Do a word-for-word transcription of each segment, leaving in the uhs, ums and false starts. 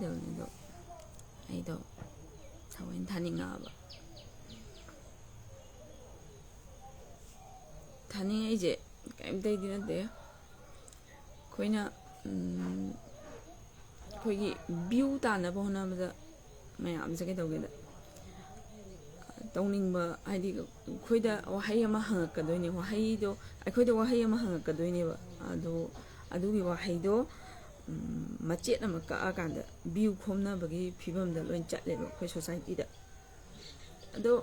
ꯈꯪꯗꯕꯅꯤ ꯑꯗꯣ, ꯑꯩꯗꯣ ꯊꯑꯣꯏꯅ ꯊꯥꯅꯤꯡꯉꯛꯑꯕ꯫ ꯊꯥꯅꯤꯡꯉꯛꯏꯁꯦ ꯀꯩꯝꯇꯩꯗꯤ ꯅꯠꯇꯦ꯫ ꯑꯩꯈꯣꯏꯅ, ꯎꯝ, ꯑꯩꯈꯣꯏꯒꯤ ꯚ꯭ꯌꯨ ꯇꯥꯟꯅꯕ ꯍꯣꯠꯅꯕꯗ ꯃꯌꯥꯝꯁꯦ ꯀꯩꯗꯧꯒꯦꯗ, ꯇꯧꯅꯤꯡꯕ, ꯍꯥꯏꯗꯤ ꯑꯩꯈꯣꯏꯗ ꯋꯥꯍꯩ ꯑꯃ ꯍꯪꯉꯛꯀꯗꯣꯏꯅꯦ, ꯋꯥꯍꯩꯗꯣ, ꯑꯩꯈꯣꯏꯗ ꯋꯥꯍꯩ ꯑꯃ ꯍꯪꯉꯛꯀꯗꯣꯏꯅꯦꯕ꯫ ꯑꯗꯣ ꯑꯗꯨꯒꯤ ꯋꯥꯍꯩꯗꯣ, ꯎꯝ, ꯃꯆꯦꯠ ꯑꯃ ꯀꯛꯑꯀꯥꯟꯗ ꯚ꯭ꯌꯨ ꯈꯣꯝꯅꯕꯒꯤ ꯐꯤꯕꯝꯗ ꯂꯣꯏ ꯆꯠꯂꯦꯕ ꯑꯩꯈꯣꯏ ꯁꯣꯁꯥꯏꯇꯤꯗ꯫ ꯑꯗꯣ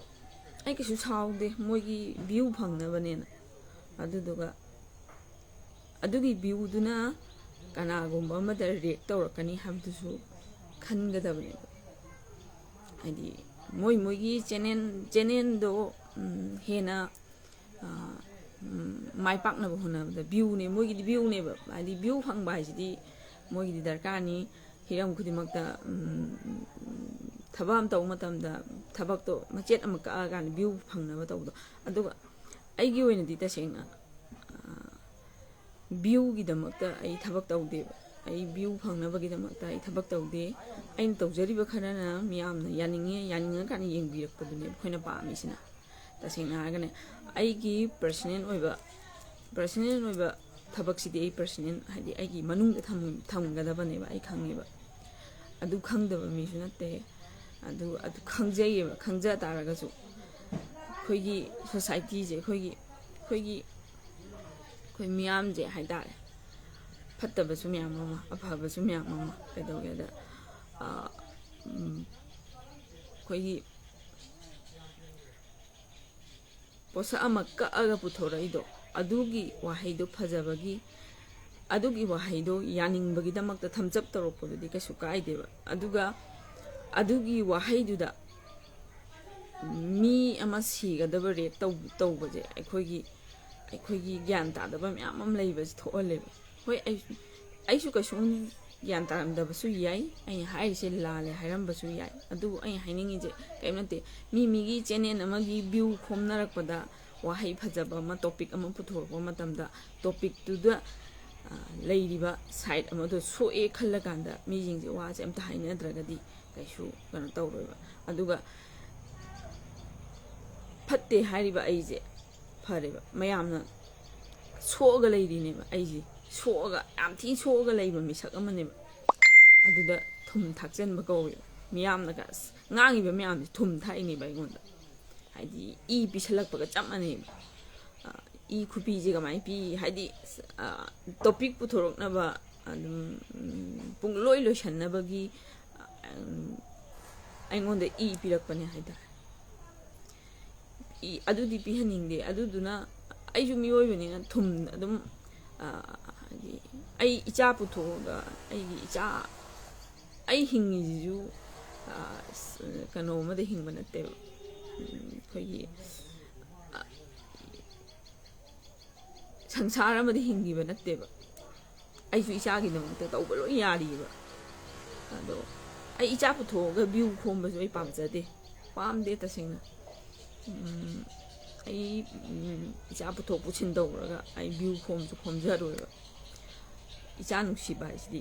ꯑꯩ ꯀꯩꯁꯨ ꯁꯥꯎꯗꯦ ꯃꯣꯏꯒꯤ ꯚ꯭ꯌꯨ ꯐꯪꯅꯕꯅꯦꯅ꯫ ꯑꯗꯨꯗꯨꯒ ꯑꯗꯨꯒꯤ ꯚ꯭ꯌꯨꯗꯨꯅ ꯀꯅꯥꯒꯨꯝꯕ ꯑꯃꯗ ꯔꯤꯌꯦꯛ ꯇꯧꯔꯛꯀꯅꯤ ꯍꯥꯏꯕꯗꯨꯁꯨ ꯈꯟꯒꯗꯕꯅꯦꯕ꯫ ꯍꯥꯏꯗꯤ ꯃꯣꯏ ꯃꯣꯏꯒꯤ ꯆꯦꯅꯦꯜ, ꯆꯦꯅꯦꯜꯗꯣ, ꯎꯝ, ꯍꯦꯟꯅ, ꯑ, ꯎꯝ, ꯃꯥꯏ ꯄꯥꯛꯅꯕ ꯍꯣꯠꯅꯕꯗ ꯚ꯭ꯌꯨꯅꯦ, ꯃꯣꯏꯒꯤꯗꯤ ꯚ꯭ꯌꯨꯅꯦꯕ꯫ ꯍꯥꯏꯗꯤ ꯚ꯭ꯌꯨ ꯐꯪꯕ ꯍꯥꯏꯁꯤꯗꯤ ꯃꯣꯏꯒꯤꯗꯤ ꯗꯔꯀꯥꯔꯅꯤ꯫ ꯍꯤꯔꯝ ꯈꯨꯗꯤꯡꯃꯛꯇ, ꯎꯝ, ꯊꯕꯛ ꯑꯃ ꯇꯧꯕ ꯃꯇꯝꯗ ꯊꯕꯛꯇꯣ ꯃꯆꯦꯠ ꯑꯃ ꯀꯛꯑꯀꯥꯟꯗ ꯚ꯭ꯌꯨ ꯐꯪꯅꯕ ꯇꯧꯕꯗꯣ꯫ ꯑꯗꯨꯒ ꯑꯩꯒꯤ ꯑꯣꯏꯅꯗꯤ ꯇꯁꯦꯡꯅ, ꯑ, ꯚ꯭ꯌꯨꯒꯤꯗꯃꯛꯇ ꯑꯩ ꯊꯕꯛ ꯇꯧꯗꯦꯕ꯫ ꯑꯩ ꯚ꯭ꯌꯨ ꯐꯪꯅꯕꯒꯤꯗꯃꯛꯇ ꯑꯩ ꯊꯕꯛ ꯇꯧꯗꯦ꯫ ꯑꯩꯅ ꯇꯧꯖꯔꯤꯕ ꯈꯔꯅ ꯃꯤꯌꯥꯝꯅ ꯌꯥꯅꯤꯡꯉꯦ, ꯌꯥꯅꯤꯡꯉꯀꯥꯟꯗ ꯌꯦꯡꯕꯤꯔꯛꯄꯗꯨꯅꯦꯕ ꯑꯩꯈꯣꯏꯅ ꯄꯥꯝꯃꯤꯁꯤꯅ꯫ ꯇꯁꯦꯡꯅ ꯍꯥꯏꯔꯒꯅꯦ, ꯑꯩꯒꯤ ꯄꯔꯁꯅꯦꯜ ꯑꯣꯏꯕ, ꯄꯔꯁꯅꯦꯜ ꯑꯣꯏꯕ ꯊꯕꯛꯁꯤꯗꯤ ꯑꯩ ꯄꯔꯁꯅꯦꯜ, ꯍꯥꯏꯗꯤ ꯑꯩꯒꯤ ꯃꯅꯨꯡꯗ ꯊꯝ-, ꯊꯝꯒꯗꯕꯅꯦꯕ, ꯑꯩ ꯈꯪꯉꯦꯕ꯫ ꯑꯗꯨ ꯈꯪꯗꯕ ꯃꯤꯁꯨ ꯅꯠꯇꯦ꯫ ꯑꯗꯨ, ꯑꯗꯨ ꯈꯪꯖꯩꯌꯦꯕ, ꯈꯪꯖ ꯇꯥꯔꯒꯁꯨ ꯑꯩꯈꯣꯏꯒꯤ ꯁꯣꯁꯥꯏꯇꯤꯁꯦ, ꯑꯩꯈꯣꯏꯒꯤ, ꯑꯩꯈꯣꯏꯒꯤ, ꯑꯩꯈꯣꯏ ꯃꯤꯌꯥꯝꯁꯦ ꯍꯥꯏꯇꯥꯔꯦ, ꯐꯠꯇꯕꯁꯨ ꯃꯌꯥꯝ ꯑꯃ, ꯑꯐꯕꯁꯨ ꯃꯌꯥꯝ ꯑꯃ, ꯀꯩꯗꯧꯒꯦꯗ, ꯑ, ꯎꯝ, ꯑꯩꯈꯣꯏꯒꯤ ꯄꯣꯠꯁꯛ ꯑꯃ ꯀꯛꯑꯒ ꯄꯨꯊꯣꯔꯛꯏꯗꯣ, ꯑꯗꯨꯒꯤ ꯋꯥꯍꯩꯗꯣ ꯐꯖꯕꯒꯤ, ꯑꯗꯨꯒꯤ ꯋꯥꯍꯩꯗꯣ ꯌꯥꯅꯤꯡꯕꯒꯤꯗꯃꯛꯇ ꯊꯝꯆꯞ ꯇꯧꯔꯛꯄꯗꯨꯗꯤ ꯀꯩꯁꯨ ꯀꯥꯏꯗꯦꯕ꯫ ꯑꯗꯨꯒ ꯑꯗꯨꯒꯤ ꯋꯥꯍꯩꯗꯨꯗ ꯃꯤ ꯑꯃ ꯁꯤꯒꯗꯕ ꯔꯦꯞ ꯇꯧ-, ꯇꯧꯕꯁꯦ ꯑꯩꯈꯣꯏꯒꯤ, ꯑꯩꯈꯣꯏꯒꯤ ꯒ꯭ꯌꯥꯟ ꯇꯥꯗꯕ ꯃꯌꯥꯝ ꯑꯃ ꯂꯩꯕꯁꯦ ꯊꯣꯛꯍꯜꯂꯦꯕ꯫ ꯍꯣꯏ, ꯑꯩ, ꯑꯩꯁꯨ ꯀꯩꯁꯨꯝ ꯒ꯭ꯌꯥꯟ ꯇꯥꯔꯝꯗꯕꯁꯨ ꯌꯥꯏ, ꯑꯩꯅ ꯍꯥꯏꯔꯤꯁꯦ ꯂꯥꯜꯂꯦ ꯍꯥꯏꯔꯝꯕꯁꯨ ꯌꯥꯏ꯫ ꯑꯗꯨꯕꯨ ꯑꯩꯅ ꯍꯥꯏꯅꯤꯡꯉꯤꯁꯦ ꯀꯔꯤꯝ ꯅꯠꯇꯦ, ꯃꯤ ꯃꯤꯒꯤ ꯆꯦꯅꯦꯜ ꯑꯃꯒꯤ ꯚ꯭ꯌꯨ ꯈꯣꯝꯅꯔꯛꯄꯗ ꯋꯥꯍꯩ ꯐꯖꯕ ꯑꯃ, ꯇꯣꯄꯤꯛ ꯑꯃ ꯄꯨꯊꯣꯔꯛꯄ ꯃꯇꯝꯗ ꯇꯣꯄꯤꯛꯇꯨꯗ ꯂꯩꯔꯤꯕ ꯁꯥꯏꯠ ꯑꯃꯗꯣ ꯁꯣꯛꯑꯦ ꯈꯜꯂꯀꯥꯟꯗ ꯃꯤꯁꯤꯡꯁꯦ ꯋꯥꯁꯦ ꯑꯝꯇ ꯍꯥꯏꯅꯗ꯭ꯔꯒꯗꯤ ꯀꯩꯁꯨ ꯀꯩꯅꯣ ꯇꯧꯔꯣꯏꯕ꯫ ꯑꯗꯨꯒ ꯐꯠꯇꯦ ꯍꯥꯏꯔꯤꯕ ꯑꯩꯁꯦ ꯐꯔꯦꯕ, ꯃꯌꯥꯝꯅ ꯁꯣꯛꯑꯒ ꯂꯩꯔꯤꯅꯦꯕ꯫ ꯑꯩꯁꯦ ꯁꯣꯛꯑꯒ, ꯌꯥꯝ ꯊꯤꯅ ꯁꯣꯛꯑꯒ ꯂꯩꯕ ꯃꯤꯁꯛ ꯑꯃꯅꯦꯕ꯫ ꯑꯗꯨꯗ ꯊꯨꯝ ꯊꯥꯛꯆꯟꯕ ꯀꯧꯋꯦꯕ꯫ ꯃꯤꯌꯥꯝꯅꯒ ꯑꯁ ꯉꯥꯡꯉꯤꯕ ꯃꯌꯥꯝꯁꯦ ꯊꯨꯝ ꯊꯥꯛꯏꯅꯦꯕ ꯑꯩꯉꯣꯟꯗ꯫ ꯍꯥꯏꯗꯤ ꯏ ꯄꯤꯁꯜꯂꯛꯄꯒ ꯆꯞ ꯃꯥꯟꯅꯩꯕ꯫ ꯏ ꯈꯨꯄꯤꯁꯦ ꯀꯃꯥꯏꯅ ꯄꯤ? ꯍꯥꯏꯗꯤ ꯇꯣꯄꯤꯛ ꯄꯨꯊꯣꯔꯛꯅꯕ, ꯑꯗꯨꯝ ꯄꯨꯡꯂꯣꯏ ꯂꯣꯏꯁꯟꯅꯕꯒꯤ ꯑꯩꯉꯣꯟꯗ ꯏ ꯄꯤꯔꯛꯄꯅꯦ ꯍꯥꯏꯇꯥꯔꯦ꯫ ꯏ ꯑꯗꯨꯗꯤ ꯄꯤꯍꯟꯅꯤꯡꯗꯦ꯫ ꯑꯗꯨꯗꯨꯅ ꯑꯩꯁꯨ ꯃꯤꯑꯣꯏꯕꯅꯤꯅ ꯊꯨꯝ ꯑꯗꯨꯝ, ꯍꯥꯏꯗꯤ ꯑꯩ ꯏꯆꯥ ꯄꯨꯊꯣꯛꯑꯒ ꯑꯩꯒꯤ ꯏꯆꯥ, ꯑꯩ ꯍꯤꯡꯉꯤꯁꯤꯁꯨ ꯀꯩꯅꯣ ꯑꯃꯗ ꯍꯤꯡꯕ ꯅꯠꯇꯦꯕ꯫ ꯑꯩꯈꯣꯏꯒꯤ ꯁꯪꯁꯥꯔ ꯑꯃꯗ ꯍꯤꯡꯈꯤꯕ ꯅꯠꯇꯦꯕ꯫ ꯑꯩꯁꯨ ꯏꯆꯥꯒꯤꯗꯃꯛꯇ ꯇꯧꯕ ꯂꯣꯏ ꯌꯥꯔꯤꯑꯕ꯫ ꯑꯗꯣ ꯑꯩ ꯏꯆꯥ ꯄꯨꯊꯣꯛꯑꯒ ꯚ꯭ꯌꯨ ꯈꯣꯝꯕꯁꯨ ꯑꯩ ꯄꯥꯝꯖꯗꯦ, ꯄꯥꯝꯗꯦ ꯇꯁꯦꯡꯅ꯫ ꯑꯩ ꯏꯆꯥ ꯄꯨꯊꯣꯛ ꯄꯨꯁꯤꯟ ꯇꯧꯔꯒ ꯑꯩ ꯚ꯭ꯌꯨ ꯈꯣꯝꯁꯨ ꯈꯣꯝꯖꯔꯣꯏꯕ꯫ ꯏꯆꯥ ꯅꯨꯡꯁꯤꯕ ꯍꯥꯏꯁꯤꯗꯤ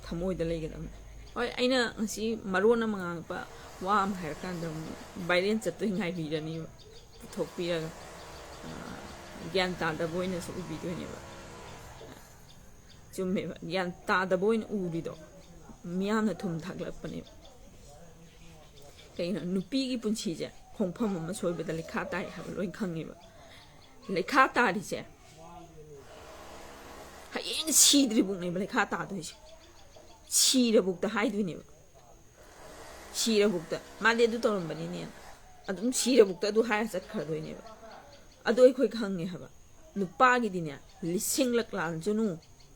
ꯊꯃꯣꯏꯗ ꯂꯩꯒꯗꯕꯅꯤ꯫ ꯍꯣꯏ, ꯑꯩꯅ ꯉꯁꯤ ꯃꯔꯣꯟ ꯑꯃ ꯉꯥꯡꯉꯛꯄ ꯋꯥ ꯑꯃ ꯍꯥꯏꯔꯀꯥꯟꯗ ꯑꯃꯨꯛ ꯚꯥꯏꯔꯦꯟ ꯆꯠꯇꯣꯏ ꯉꯥꯏꯕꯤꯔꯅꯤꯕ꯫ ꯄꯨꯊꯣꯛꯄꯤꯔꯒ ꯒ꯭ꯌꯥꯟ ꯇꯥꯗꯕ ꯑꯣꯏꯅꯁꯨ ꯎꯕꯤꯗꯣꯏꯅꯦꯕ꯫ ꯆꯨꯝꯃꯦꯕ, ꯒ꯭ꯌꯥꯟ ꯇꯥꯗꯕ ꯑꯣꯏꯅ ꯎꯔꯤꯗꯣ ꯃꯤꯌꯥꯝꯅ ꯊꯨꯝ ꯊꯥꯛꯂꯛꯄꯅꯦꯕ꯫ ꯀꯩꯅꯣ, ꯅꯨꯄꯤꯒꯤ ꯄꯨꯟꯁꯤꯁꯦ ꯈꯣꯡꯐꯝ ꯑꯃ ꯁꯣꯏꯕꯗ ꯂꯩꯈꯥ ꯇꯥꯏ ꯍꯥꯏꯕ ꯂꯣꯏ ꯈꯪꯉꯦꯕ꯫ ꯂꯩꯈꯥ ꯇꯥꯔꯤꯁꯦ ꯍꯌꯦꯡ ꯁꯤꯗ꯭ꯔꯤꯕꯨꯛꯅꯦꯕ ꯂꯩꯈꯥ ꯇꯥꯗꯣꯏꯁꯦ꯫ ꯁꯤꯔꯕꯨꯛꯇ ꯍꯥꯏꯗꯣꯏꯅꯦꯕ꯫ ꯁꯤꯔꯕꯨꯛꯇ ꯃꯥꯗꯤ ꯑꯗꯨ ꯇꯧꯔꯝꯕꯅꯤꯅꯦ, ꯑꯗꯨꯝ ꯁꯤꯔꯕꯨꯛꯇ ꯑꯗꯨ ꯍꯥꯏꯔ ꯆꯠꯈ꯭ꯔꯗꯣꯏꯅꯦꯕ꯫ ꯑꯗꯨ ꯑꯩꯈꯣꯏ ꯈꯪꯉꯦ ꯍꯥꯏꯕ꯫ ꯅꯨꯄꯥꯒꯤꯗꯤꯅꯦ, ꯂꯤꯁꯤꯡꯂꯛ ꯂꯥꯟꯁꯅꯨ,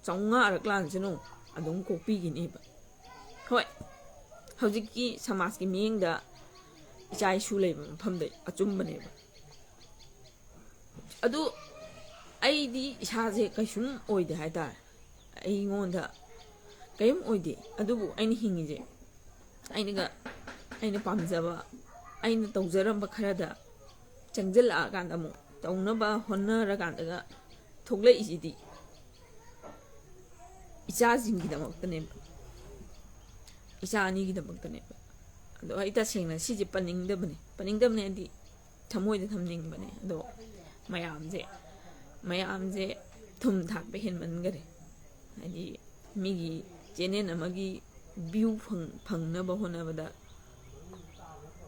ꯆꯥꯝꯃꯉꯥꯔꯛ ꯂꯥꯟꯁꯅꯨ, ꯑꯗꯨꯝ ꯀꯣꯛꯄꯤꯒꯤꯅꯦꯕ꯫ ꯍꯣꯏ, ꯍꯧꯖꯤꯛꯀꯤ ꯁꯃꯥꯖꯀꯤ ꯃꯤꯠꯌꯦꯡꯗ ꯏꯆꯥ ꯏꯁꯨ ꯂꯩꯕ ꯃꯐꯝꯗ ꯑꯆꯨꯝꯕꯅꯦꯕ꯫ ꯑꯗꯨ ꯑꯩꯗꯤ ꯏꯁꯥꯁꯦ ꯀꯩꯁꯨꯝ ꯑꯣꯏꯗꯦ ꯍꯥꯏꯇꯥꯔꯦ꯫ ꯑꯩꯉꯣꯟꯗ ꯀꯔꯤꯝ ꯑꯣꯏꯗꯦ꯫ ꯑꯗꯨꯕꯨ ꯑꯩꯅ ꯍꯤꯡꯉꯤꯁꯦ, ꯑꯩꯅꯒ, ꯑꯩꯅ ꯄꯥꯝꯖꯕ, ꯑꯩꯅ ꯇꯧꯖꯔꯝꯕ ꯈꯔꯗ ꯆꯪꯁꯤꯜꯂꯛꯑꯀꯥꯟꯗ ꯑꯃꯨꯛ ꯇꯧꯅꯕ ꯍꯣꯠꯅꯔꯀꯥꯟꯗꯒ ꯊꯣꯛꯂꯛꯏꯁꯤꯗꯤ꯫ ꯏꯆꯥꯁꯤꯡꯒꯤꯗꯃꯛꯇꯅꯦꯕ, ꯏꯆꯥ ꯑꯅꯤꯒꯤꯗꯃꯛꯇꯅꯦꯕ꯫ ꯑꯗꯣ ꯑꯩ ꯇꯁꯦꯡꯅ ꯁꯤꯁꯦ ꯄꯟꯅꯤꯡꯗꯕꯅꯦ, ꯄꯟꯅꯤꯡꯗꯕꯅꯦ ꯍꯥꯏꯗꯤ ꯊꯃꯣꯏꯗ ꯊꯝꯅꯤꯡꯕꯅꯦ꯫ ꯑꯗꯣ ꯃꯌꯥꯝꯁꯦ, ꯃꯌꯥꯝꯁꯦ ꯊꯨꯝ ꯊꯥꯛꯄ ꯍꯦꯟꯃꯟꯈꯔꯦ꯫ ꯍꯥꯏꯗꯤ ꯃꯤꯒꯤ ꯆꯦꯅꯦꯜ ꯑꯃꯒꯤ ꯚ꯭ꯌꯨ ꯐꯪꯅꯕ ꯍꯣꯠꯅꯕꯗ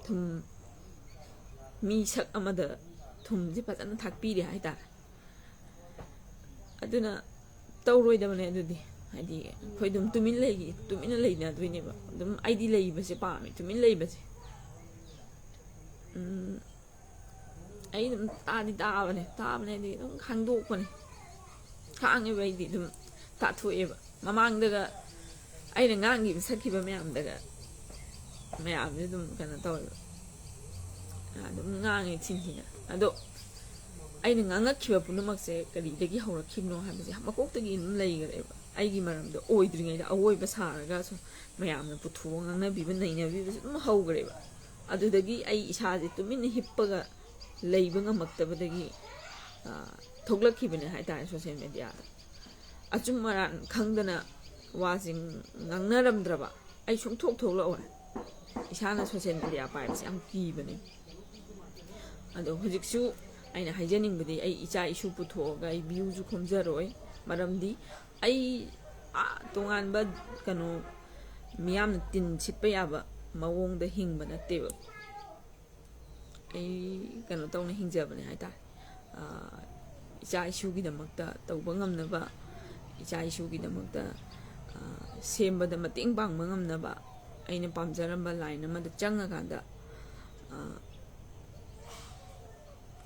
ꯊꯨꯝ, ꯃꯤ ꯁꯛ ꯑꯃꯗ ꯊꯨꯝꯁꯦ ꯐꯖꯅ ꯊꯥꯛꯄꯤꯔꯦ ꯍꯥꯏꯇꯥꯔꯦ꯫ ꯑꯗꯨꯅ ꯇꯧꯔꯣꯏꯗꯕꯅꯦ ꯑꯗꯨꯗꯤ꯫ ꯍꯥꯏꯗꯤ ꯑꯩꯈꯣꯏ ꯑꯗꯨꯝ ꯇꯨꯃꯤꯟ ꯂꯩꯒꯤ ꯇꯨꯃꯤꯟꯅ ꯂꯩꯅꯗꯣꯏꯅꯦꯕ꯫ ꯑꯗꯨꯝ ꯑꯩꯗꯤ ꯂꯩꯕꯁꯦ ꯄꯥꯝꯃꯦ, ꯇꯨꯃꯤꯟ ꯂꯩꯕꯁꯦ꯫ ꯎꯝ, ꯑꯩ ꯑꯗꯨꯝ ꯇꯥꯗꯤ ꯇꯥꯕꯅꯦ, ꯇꯥꯕꯅꯦ ꯍꯥꯏꯗꯤ ꯑꯗꯨꯝ ꯈꯥꯡꯗꯣꯛꯄꯅꯦ꯫ ꯈꯥꯡꯉꯦꯕ, ꯑꯩꯗꯤ ꯑꯗꯨꯝ ꯇꯥꯊꯣꯛꯑꯦꯕ꯫ ꯃꯃꯥꯡꯗꯒ ꯑꯩꯅ ꯉꯥꯡꯈꯤꯕ ꯁꯛꯈꯤꯕ ꯃꯌꯥꯝꯗꯒ ꯃꯌꯥꯝꯁꯦ ꯑꯗꯨꯝ ꯀꯩꯅꯣ ꯇꯧꯋꯦꯕ, ꯑꯗꯨꯝ ꯉꯥꯡꯉꯦ ꯊꯤꯟ ꯊꯤꯅ꯫ ꯑꯗꯣ ꯑꯩꯅ ꯉꯥꯡꯉꯛꯈꯤꯕ ꯄꯨꯝꯅꯃꯛꯁꯦ ꯀꯔꯤꯗꯒꯤ ꯍꯧꯔꯛꯈꯤꯕꯅꯣ ꯍꯥꯏꯕꯁꯦ ꯃꯀꯣꯛꯇꯒꯤ ꯑꯗꯨꯝ ꯂꯩꯈ꯭ꯔꯦꯕ꯫ ꯑꯩꯒꯤ ꯃꯔꯝꯗ ꯑꯣꯏꯗ꯭ꯔꯤꯉꯩꯗ ꯑꯋꯣꯏꯕ ꯁꯥꯔꯒ ꯁꯨꯝ ꯃꯌꯥꯝꯅ ꯄꯨꯊꯣꯛꯑ ꯉꯥꯡꯅꯕꯤꯕ ꯅꯩꯅꯕꯤꯕꯁꯦ ꯑꯗꯨꯝ ꯍꯧꯈ꯭ꯔꯦꯕ꯫ ꯑꯗꯨꯗꯒꯤ ꯑꯩ ꯏꯁꯥꯁꯦ ꯇꯨꯃꯤꯟꯅ ꯍꯤꯞꯄꯒ ꯂꯩꯕ ꯉꯝꯃꯛꯇꯕꯗꯒꯤ, ꯑ, ꯊꯣꯛꯂꯛꯈꯤꯕꯅꯦ ꯍꯥꯏꯇꯥꯔꯦ ꯁꯣꯁꯦꯜ ꯃꯦꯗꯤꯌꯥꯗ꯫ ꯑꯆꯨꯝ ꯑꯔꯥꯟ ꯈꯪꯗꯅ ꯋꯥꯁꯦ ꯉꯥꯡꯅꯔꯝꯗ꯭ꯔꯕ ꯑꯩ ꯁꯨꯡꯊꯣꯛ ꯊꯣꯛꯂꯛꯑꯣꯏ꯫ ꯏꯁꯥꯅ ꯁꯣꯁꯦꯜ ꯃꯦꯗꯤꯌꯥ ꯄꯥꯏꯕꯁꯦ ꯌꯥꯝ ꯀꯤꯕꯅꯦ꯫ ꯑꯗꯣ ꯍꯧꯖꯤꯛꯁꯨ ꯑꯩꯅ ꯍꯥꯏꯖꯅꯤꯡꯕꯗꯤ, ꯑꯩ ꯏꯆꯥ ꯏꯁꯨ ꯄꯨꯊꯣꯛꯑꯒ ꯑꯩ ꯚ꯭ꯌꯨꯁꯨ ꯈꯣꯝꯖꯔꯣꯏ꯫ ꯃꯔꯝꯗꯤ ꯑꯩ ꯑꯥ ꯇꯣꯉꯥꯟꯕ ꯀꯩꯅꯣ ꯃꯤꯌꯥꯝꯅ ꯇꯤꯟ ꯁꯤꯠꯄ ꯌꯥꯕ ꯃꯑꯣꯡꯗ ꯍꯤꯡꯕ ꯅꯠꯇꯦꯕ꯫ ꯑꯩ ꯀꯩꯅꯣ ꯇꯧꯅ ꯍꯤꯡꯖꯕꯅꯦ ꯍꯥꯏꯇꯥꯔꯦ꯫ ꯑꯥ, ꯏꯆꯥ ꯏꯁꯨꯒꯤꯗꯃꯛꯇ ꯇꯧꯕ ꯉꯝꯅꯕ, ꯏꯆꯥ ꯏꯁꯨꯒꯤꯗꯃꯛꯇ, ꯑꯥ, ꯁꯦꯝꯕꯗ ꯃꯇꯦꯡ ꯄꯥꯡꯕ ꯉꯝꯅꯕ ꯑꯩꯅ ꯄꯥꯝꯖꯔꯝꯕ ꯂꯥꯏꯟ ꯑꯃꯗ ꯆꯪꯉꯀꯥꯟꯗ, ꯑꯥ,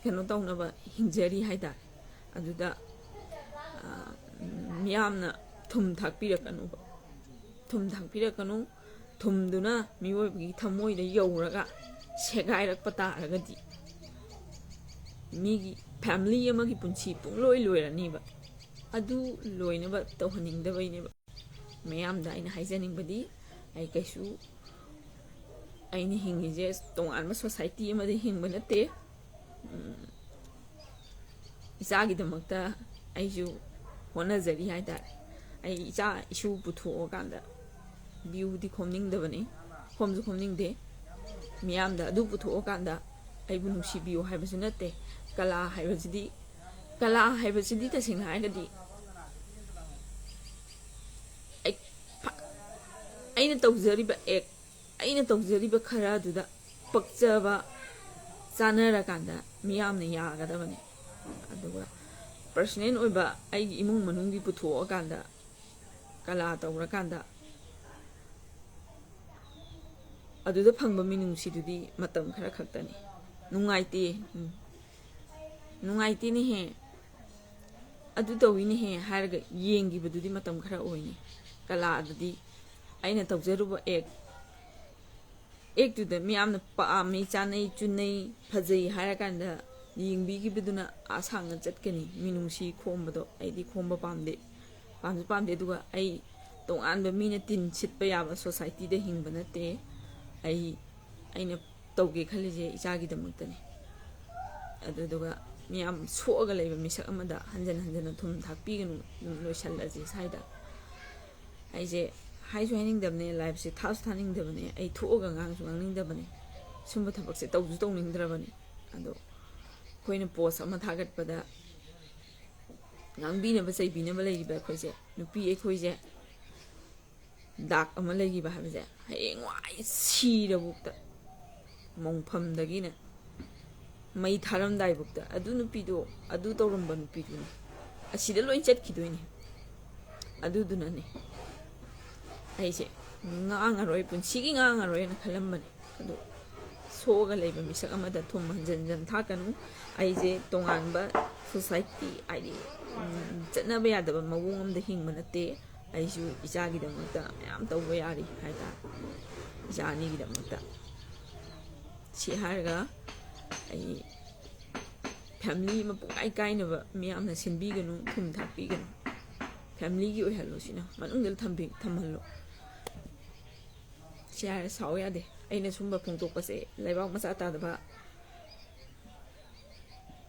ꯀꯩꯅꯣ ꯇꯧꯅꯕ ꯍꯤꯡꯖꯔꯤ ꯍꯥꯏꯇꯥꯔꯦ꯫ ꯑꯗꯨꯗ, ꯑꯥ, ꯃꯤꯌꯥꯝꯅ ꯊꯨꯝ ꯊꯥꯛꯄꯤꯔꯛꯀꯅꯨꯕ꯫ ꯊꯨꯝ ꯊꯥꯛꯄꯤꯔꯛꯀꯅꯨ꯫ ꯊꯨꯝꯗꯨꯅ ꯃꯤꯑꯣꯏꯕꯒꯤ ꯊꯃꯣꯏꯗ ꯌꯧꯔꯒ ꯁꯦꯒꯥꯏꯔꯛꯄ ꯇꯥꯔꯒꯗꯤ ꯃꯤꯒꯤ ꯐꯦꯃꯤꯂꯤ ꯑꯃꯒꯤ ꯄꯨꯟꯁꯤ ꯄꯨꯡꯂꯣꯏ ꯂꯣꯏꯔꯅꯤꯕ꯫ ꯑꯗꯨ ꯂꯣꯏꯅꯕ ꯇꯧꯍꯟꯅꯤꯡꯗꯕꯩꯅꯦꯕ꯫ ꯃꯌꯥꯝꯗ ꯑꯩꯅ ꯍꯥꯏꯖꯅꯤꯡꯕꯗꯤ, ꯑꯩ ꯀꯩꯁꯨ, ꯑꯩꯅ ꯍꯤꯡꯉꯤꯁꯦ ꯇꯣꯉꯥꯟꯕ ꯁꯣꯁꯥꯏꯇꯤ ꯑꯃꯗ ꯍꯤꯡꯕ ꯅꯠꯇꯦ꯫ ꯎꯝ, ꯏꯆꯥꯒꯤꯗꯃꯛꯇ ꯑꯩꯁꯨ ꯍꯣꯠꯅꯖꯔꯤ ꯍꯥꯏꯇꯥꯔꯦ꯫ ꯑꯩ ꯏꯆꯥ ꯏꯁꯨ ꯄꯨꯊꯣꯛꯑꯀꯥꯟꯗ ꯚ꯭ꯌꯨꯗꯤ ꯈꯣꯝꯅꯤꯡꯗꯕꯅꯤ, ꯈꯣꯝꯁꯨ ꯈꯣꯝꯅꯤꯡꯗꯦ꯫ ꯃꯤꯌꯥꯝꯗ ꯑꯗꯨ ꯄꯨꯊꯣꯛꯑꯀꯥꯟꯗ ꯑꯩꯕꯨ ꯅꯨꯡꯁꯤꯕꯤꯌꯨ ꯍꯥꯏꯕꯁꯨ ꯅꯠꯇꯦ, ꯀꯂꯥ ꯍꯥꯏꯕꯁꯤꯗꯤ, ꯀꯂꯥ ꯍꯥꯏꯕꯁꯤꯗꯤ ꯇꯁꯦꯡꯅ ꯍꯥꯏꯔꯒꯗꯤ ꯑꯩ-, ꯐ-, ꯑꯩꯅ ꯇꯧꯖꯔꯤꯕ ꯑꯦꯛ, ꯑꯩꯅ ꯇꯧꯖꯔꯤꯕ ꯈꯔꯗꯨꯗ ꯄꯛꯆꯕ, ꯆꯥꯅꯔꯀꯥꯟꯗ ꯃꯤꯌꯥꯝꯅ ꯌꯥꯒꯗꯕꯅꯤ꯫ ꯑꯗꯨꯒ ꯄꯔꯁꯣꯅꯦꯜ ꯑꯣꯏꯕ ꯑꯩꯒꯤ ꯏꯃꯨꯡ ꯃꯅꯨꯡꯒꯤ ꯄꯨꯊꯣꯛꯑꯀꯥꯟꯗ, ꯀꯂꯥ ꯇꯧꯔꯀꯥꯟꯗ ꯑꯗꯨꯗ ꯐꯪꯕ ꯃꯤꯅꯨꯡꯁꯤꯗꯨꯗꯤ ꯃꯇꯝ ꯈꯔ ꯈꯛꯇꯅꯤ꯫ ꯅꯨꯡꯉꯥꯏꯇꯦ, ꯎꯝ, ꯅꯨꯡꯉꯥꯏꯇꯦꯅꯦꯍꯦ, ꯑꯗꯨ ꯇꯧꯋꯤꯅꯦꯍꯦ ꯍꯥꯏꯔꯒ ꯌꯦꯡꯈꯤꯕꯗꯨꯗꯤ ꯃꯇꯝ ꯈꯔ ꯑꯣꯏꯅꯤ꯫ ꯀꯂꯥꯗꯨꯗꯤ ꯑꯩꯅ ꯇꯧꯖꯔꯨꯕ ꯑꯦꯛ, ꯑꯦꯛꯇꯨꯗ ꯃꯤꯌꯥꯝꯅ ꯄꯥꯝꯃꯤ, ꯆꯥꯅꯩ, ꯆꯨꯅꯩ, ꯐꯖꯩ ꯍꯥꯏꯔꯀꯥꯟꯗ ꯌꯦꯡꯕꯤꯈꯤꯕꯗꯨꯅ ꯑꯥ ꯁꯥꯡꯅ ꯆꯠꯀꯅꯤ꯫ ꯃꯤꯅꯨꯡꯁꯤ ꯈꯣꯝꯕꯗꯣ ꯑꯩꯗꯤ ꯈꯣꯝꯕ ꯄꯥꯝꯗꯦ, ꯄꯥꯝꯁꯨ ꯄꯥꯝꯗꯦ꯫ ꯑꯗꯨꯒ ꯑꯩ ꯇꯣꯉꯥꯟꯕ ꯃꯤꯅ ꯇꯤꯟ ꯁꯤꯠꯄ ꯌꯥꯕ ꯁꯣꯁꯥꯏꯇꯤꯗ ꯍꯤꯡꯕ ꯅꯠꯇꯦ꯫ ꯑꯩ, ꯑꯩꯅ ꯇꯧꯒꯦ ꯈꯜꯂꯤꯁꯦ ꯏꯆꯥꯒꯤꯗꯃꯛꯇꯅꯤ꯫ ꯑꯗꯨꯗꯨꯒ ꯃꯤꯌꯥꯝ ꯁꯣꯛꯑꯒ ꯂꯩꯕ ꯃꯤꯁꯛ ꯑꯃꯗ ꯍꯟꯖꯟ ꯍꯟꯖꯟꯅ ꯊꯨꯝ ꯊꯥꯛꯄꯤꯒꯅꯨ꯫ ꯑꯗꯨꯝ ꯂꯣꯏꯁꯜꯂꯁꯤ ꯁ꯭ꯋꯥꯏꯗ꯫ ꯑꯩꯁꯦ ꯍꯥꯏꯁꯨ ꯍꯥꯏꯅꯤꯡꯗꯕꯅꯦ, ꯂꯥꯏꯞꯁꯦ ꯊꯥꯁꯨ ꯊꯥꯅꯤꯡꯗꯕꯅꯦ꯫ ꯑꯩ ꯊꯣꯛꯑꯒ ꯉꯥꯡꯁꯨ ꯉꯥꯡꯅꯤꯡꯗꯕꯅꯦ, ꯁꯨꯝꯕ ꯊꯕꯛꯁꯦ ꯇꯧꯁꯨ ꯇꯧꯅꯤꯡꯗ꯭ꯔꯕꯅꯦ꯫ ꯑꯗꯣ ꯑꯩꯈꯣꯏꯅ ꯄꯣꯁ ꯑꯃ ꯊꯥꯒꯠꯄꯗ ꯉꯥꯡꯕꯤꯅꯕ ꯆꯩꯕꯤꯅꯕ ꯂꯩꯔꯤꯕ ꯑꯩꯈꯣꯏꯁꯦ, ꯅꯨꯄꯤ ꯑꯩꯈꯣꯏꯁꯦ ꯗꯥꯛ ꯑꯃ ꯂꯩꯈꯤꯕ ꯍꯥꯏꯕꯁꯦ ꯍꯌꯦꯡꯋꯥꯏ ꯁꯤꯔꯕꯨꯛꯇ, ꯃꯣꯡꯐꯝꯗꯒꯤꯅ ꯃꯩ ꯊꯥꯔꯝꯗꯥꯏꯕꯨꯛꯇ ꯑꯗꯨ ꯅꯨꯄꯤꯗꯣ, ꯑꯗꯨ ꯇꯧꯔꯝꯕ ꯅꯨꯄꯤꯗꯨꯅꯤ, ꯑꯁꯤꯗ ꯂꯣꯏ ꯆꯠꯈꯤꯗꯣꯏꯅꯤ꯫ ꯑꯗꯨꯗꯨꯅꯅꯦ ꯑꯩꯁꯦ ꯉꯥꯡꯉꯔꯣꯏ, ꯄꯨꯟꯁꯤꯒꯤ ꯉꯥꯡꯉꯔꯣꯏꯅ ꯈꯜꯂꯝꯕꯅꯦ꯫ ꯑꯗꯣ ꯁꯣꯛꯑꯒ ꯂꯩꯕ ꯃꯤꯁꯛ ꯑꯃꯗ ꯊꯨꯝ ꯍꯟꯖꯟ ꯍꯟꯖꯟ ꯊꯥꯛꯀꯅꯨ꯫ ꯑꯩꯁꯦ ꯇꯣꯉꯥꯟꯕ ꯁꯣꯁꯥꯏꯇꯤ, ꯍꯥꯏꯗꯤ, ꯎꯝ, ꯆꯠꯅꯕ ꯌꯥꯗꯕ ꯃꯑꯣꯡ ꯑꯃꯗ ꯍꯤꯡꯕ ꯅꯠꯇꯦ꯫ ꯑꯩꯁꯨ ꯏꯆꯥꯒꯤꯗꯃꯛꯇ ꯃꯌꯥꯝ ꯇꯧꯕ ꯌꯥꯔꯤ ꯍꯥꯏꯇꯥꯔꯦ, ꯏꯆꯥ ꯑꯅꯤꯒꯤꯗꯃꯛꯇ꯫ ꯁꯤ ꯍꯥꯏꯔꯒ ꯑꯩ ꯐꯦꯃꯤꯂꯤ ꯑꯃ ꯄꯨꯡꯀꯥꯏ ꯀꯥꯏꯅꯕ ꯃꯤꯌꯥꯝꯅ ꯁꯤꯟꯕꯤꯒꯅꯨ, ꯊꯨꯝ ꯊꯥꯛꯄꯤꯒꯅꯨ꯫ ꯐꯦꯃꯤꯂꯤꯒꯤ ꯑꯣꯏꯍꯜꯂꯣ, ꯁꯤꯅ ꯃꯅꯨꯡꯗ ꯊꯝꯕꯤ-, ꯊꯝꯍꯜꯂꯣ꯫ ꯁꯤ ꯍꯥꯏꯔ ꯁꯥꯎ ꯌꯥꯗꯦ꯫ ꯑꯩꯅ ꯁꯨꯝꯕ ꯐꯣꯡꯗꯣꯛꯄꯁꯦ ꯂꯩꯕꯥꯛ ꯃꯆꯥ ꯇꯥꯗꯕ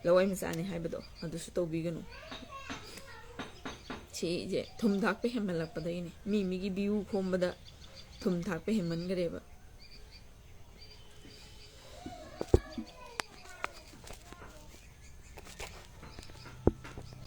ꯂꯋꯥꯏ ꯃꯆꯥꯅꯤ ꯍꯥꯏꯕꯗꯣ ꯑꯗꯨꯁꯨ ꯇꯧꯕꯤꯒꯅꯨ꯫ ꯁꯤꯁꯦ ꯊꯨꯝ ꯊꯥꯛꯄ ꯍꯦꯟꯃꯜꯂꯛꯄꯗꯒꯤꯅꯦ, ꯃꯤ ꯃꯤꯒꯤ ꯚ꯭ꯌꯨ ꯈꯣꯝꯕꯗ ꯊꯨꯝ ꯊꯥꯛꯄ ꯍꯦꯟꯃꯟꯈ꯭ꯔꯦꯕ꯫